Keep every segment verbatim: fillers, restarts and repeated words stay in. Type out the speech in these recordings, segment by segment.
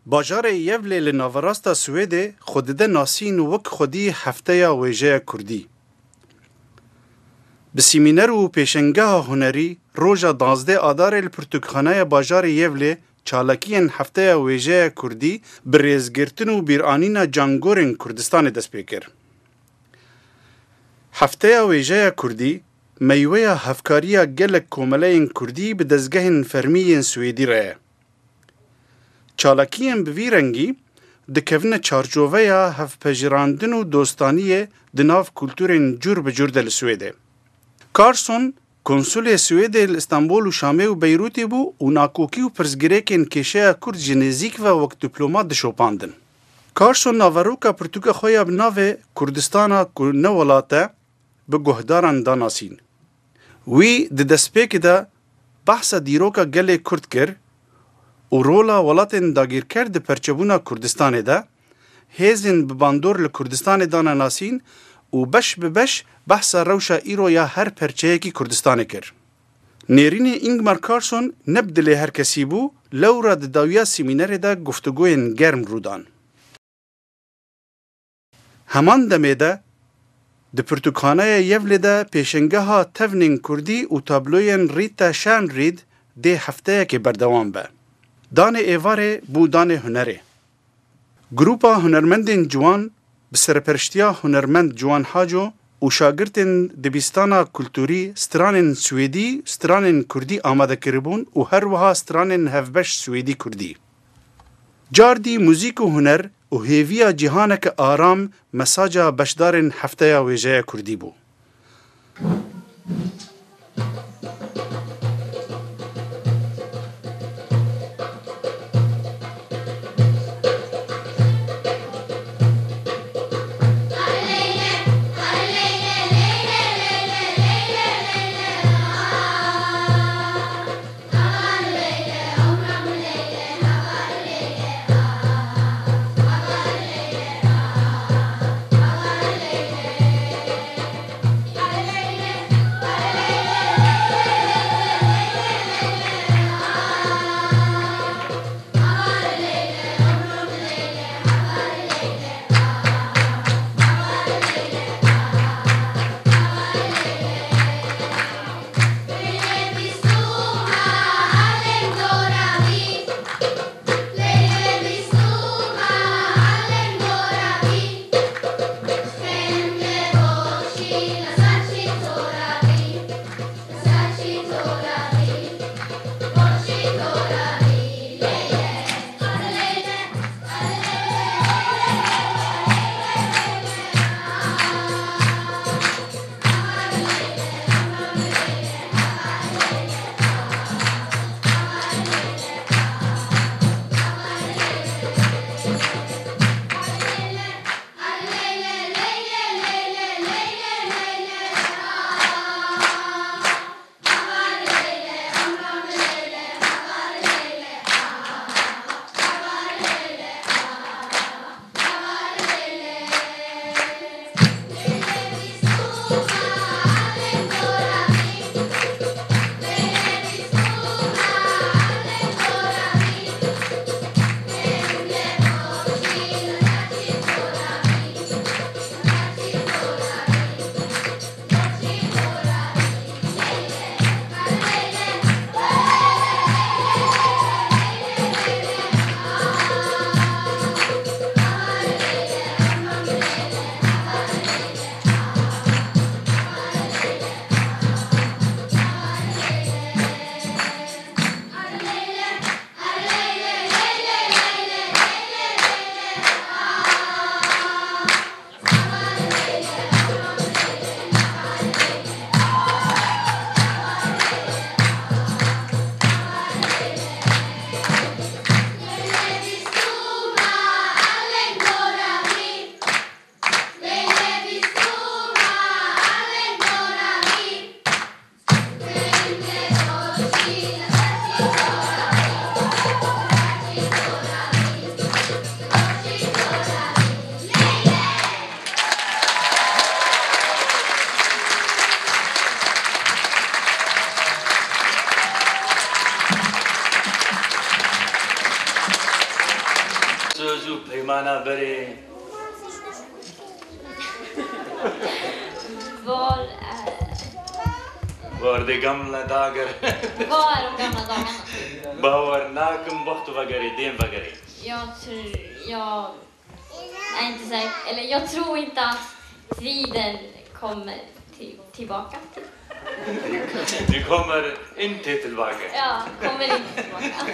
Bajarê Yevlê li naverasta Swêdê xwe dide nasîn wek xwedî Hefteya Wêjeya Kurdî. Bi sîmîner û pêşengeha hunerî roja duwazdeh Adarê li pirtûkxaneya bajarê Yevlê çalakiyên Hefteya Wêjeya Kurdî bi rêzgirtin û bîranîna cangorên Kurdistanê dest pê kir. Hefteya Wêjeya Kurdî meyweya hevkariya gelek komeleyên Kurdî bi dezgehên fermî yên Swêdî re ye. Çalakiyên bi vî rengî dikevine çarçoveya hevpejirandin û dostaniyê di nav kulturên cur bi cur de li Swêdê. Carson, konsulê Swêdê li Stenbol û Şamê û Beyrûtê bû û nakokî û pirsgirêkên kêşeya Kurd ji nêzîk ve wek diplomat dişopandin. Carson naveroka pirtûka xwe ya bi navê Kurdistana ku ne welat e, bi guhdaran da nasîn. Wî di destpêkê de behsa dîroka gelê Kurd kir û rola welatên dagîrker di perçebûna Kurdistanê de, hêzên bi bandor li Kurdistanê dane nasîn û beş bi beş behsa rewşa îro ya her perçeyekî Kurdistanê kir. Nêrînê Ingmar Carson ne bi dilê her kesî bû, lewra di dawiya semînerê de guftûgoyên germ rû dan. Heman demê de di pirtûkxaneya Yevlê de pêşengeha tevnên kurdî û tabloyên Rita Schönried dê hefteyekê berdewam be. Danê êvarê bû danê hunerê. Grupa hunermendên ciwan bi serpereştiya hunermend Ciwan Haco û şagirtên dibistana kulturî stranên swêdî, stranên kurdî amade kiribûn û her wiha stranên hevbeş swêdî-kurdî. Cardî muzîk û huner û hêviya cîhaneke aram mesaja beşdarên Hefteya Wêjeya Kurdî bû. Zu peymana berê. Var, e, Werdê gamle dagir. Var, gamle dagir. Bawer nakim, wextu vegerê, dêm vegerê. Jag tror, jag är inte säker, eller jag tror inte att tiden kommer till, tillbaka till. Vi kommer inte tillbaka. Ja, kommer inte tillbaka.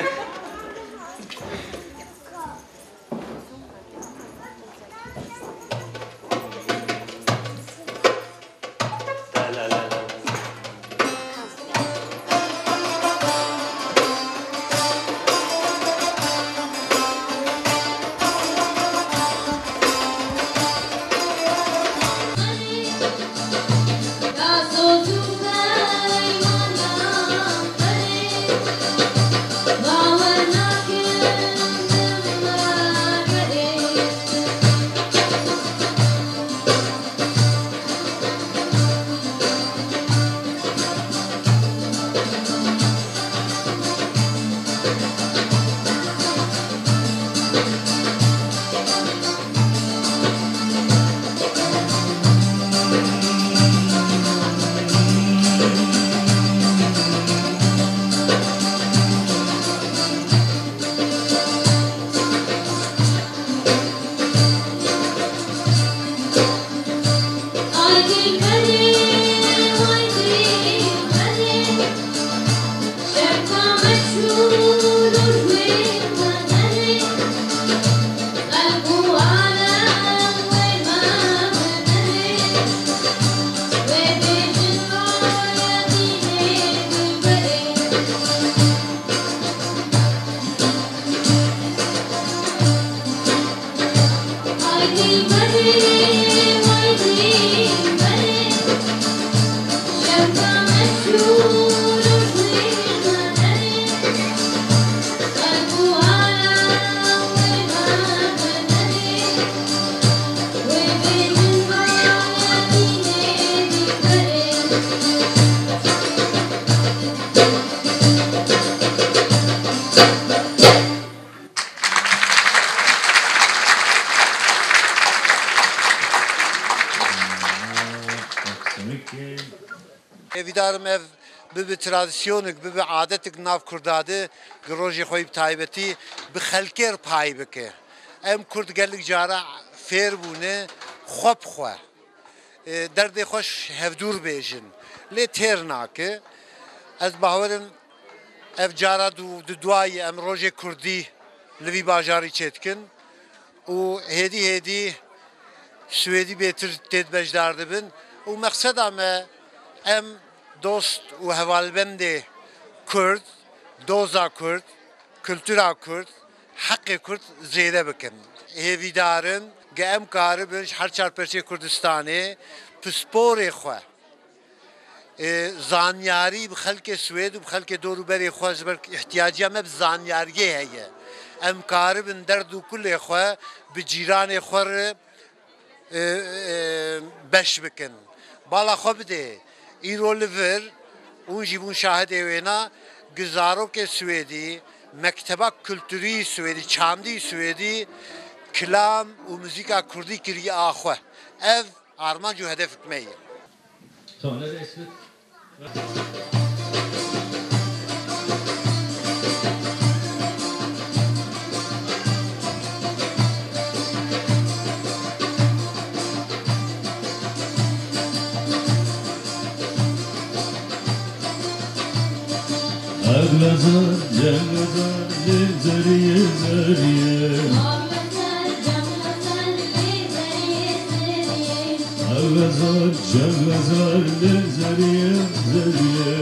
Hêvîdarim ev bibe tradisyonek, bibe adetek nav Kurda de, ki rojê xwe yî bi taybetî bi xelkê re pay bike. Em Kurd gelek cara fêr bûne xwe bi xwe, e, derdê xwe ji hevdûr bêjin. Lê têr nake. Ez bawerim ev cara du-, di duayê em rojê Kurdî li vî bajarî çêdikin û hêdî hêdî Swêdî bêtir tê de beşdar dibin û mexseda me em dost û hevalbendê Kurd, doza Kurd, kultura Kurd, heqê Kurd zêde bikin. Hêvîdar in ge em karibin ji her çar perçeyê Kurdistanê pisporê xwe, e, zanyarî bi xelkê Swêd û bi xelkê dor û berê xwe, ji ber ihtiyaciya me bi zanyariyê heye. Em karibin derd û kulê xwe bi cîranê xwe re, e, e, beş bikin. Bala xwe bidê. Îro li vir, hûn jî bûn şahidê wêna, gi zarokê Swêdî, mekteba kulturî Swêdî, çandî Swêdî, kilam û muzîka kurdî kiriye a xwe. Ev armanc û hedefek me ye. Tone de esvet. Eglezar, cengezar, lê zeriyê zeriyê. Eglezar, cengezar, lê zeriyê zeriyê.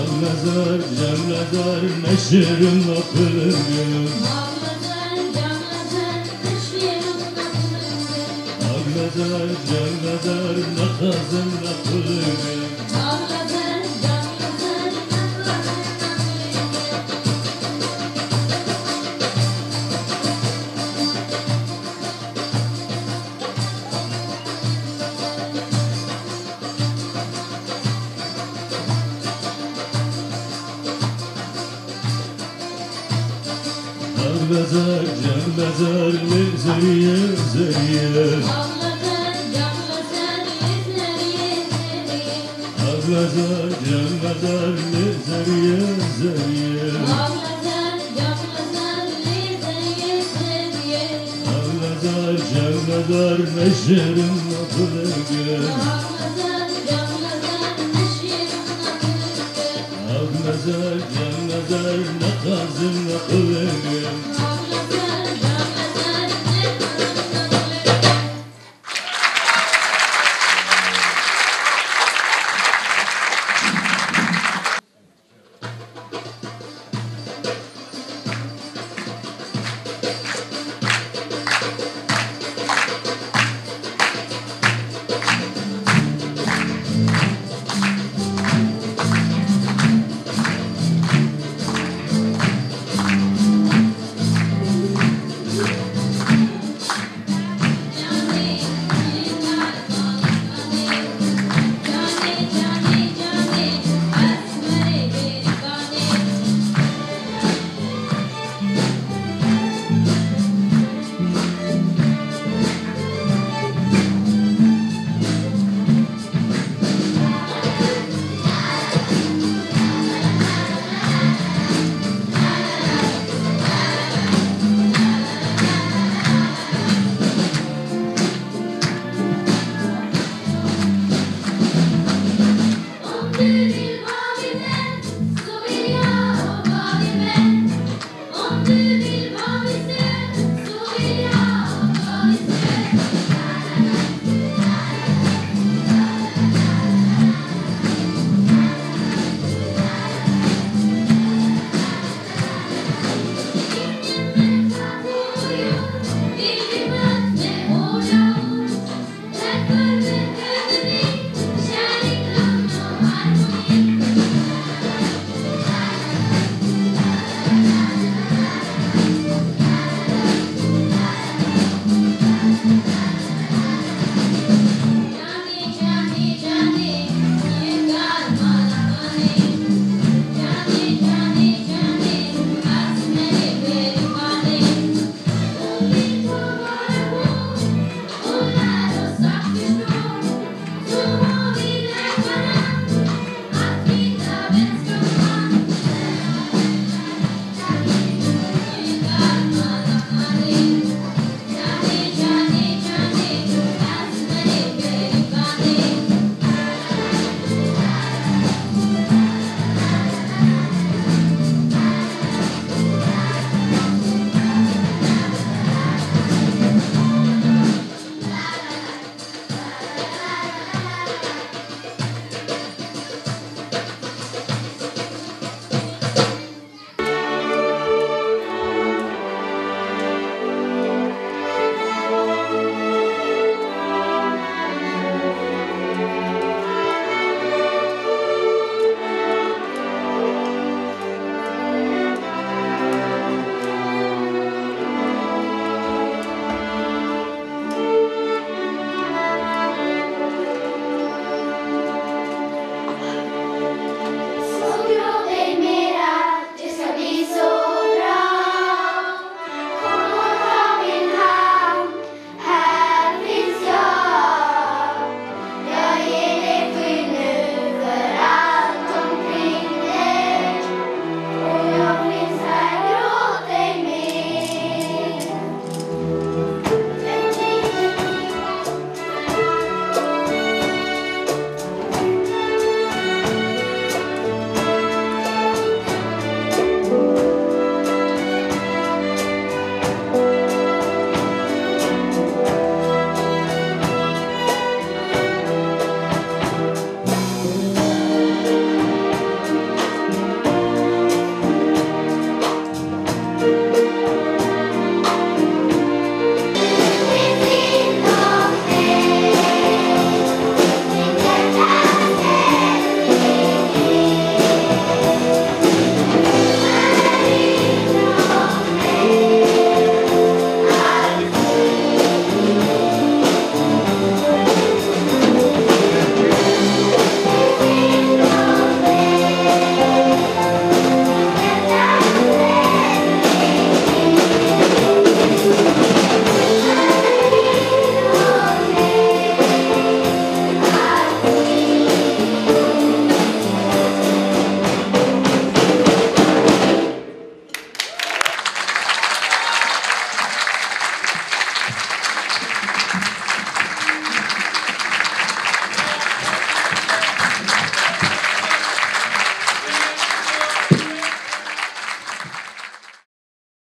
Eglezar, cengezar, meşêrim apilgim. Aglezar, cengezar, nexezim nexulgim. Mezar, can mezar, lê zeriye, zeriye. Mezar, can mezar, lê zeriye, zeriye. Mezar, can mezar, lê zeriye, zeriye. Mezar, can mezar, lê zeriye, zeriye. Mezar, can mezar, neşerim, nafilege.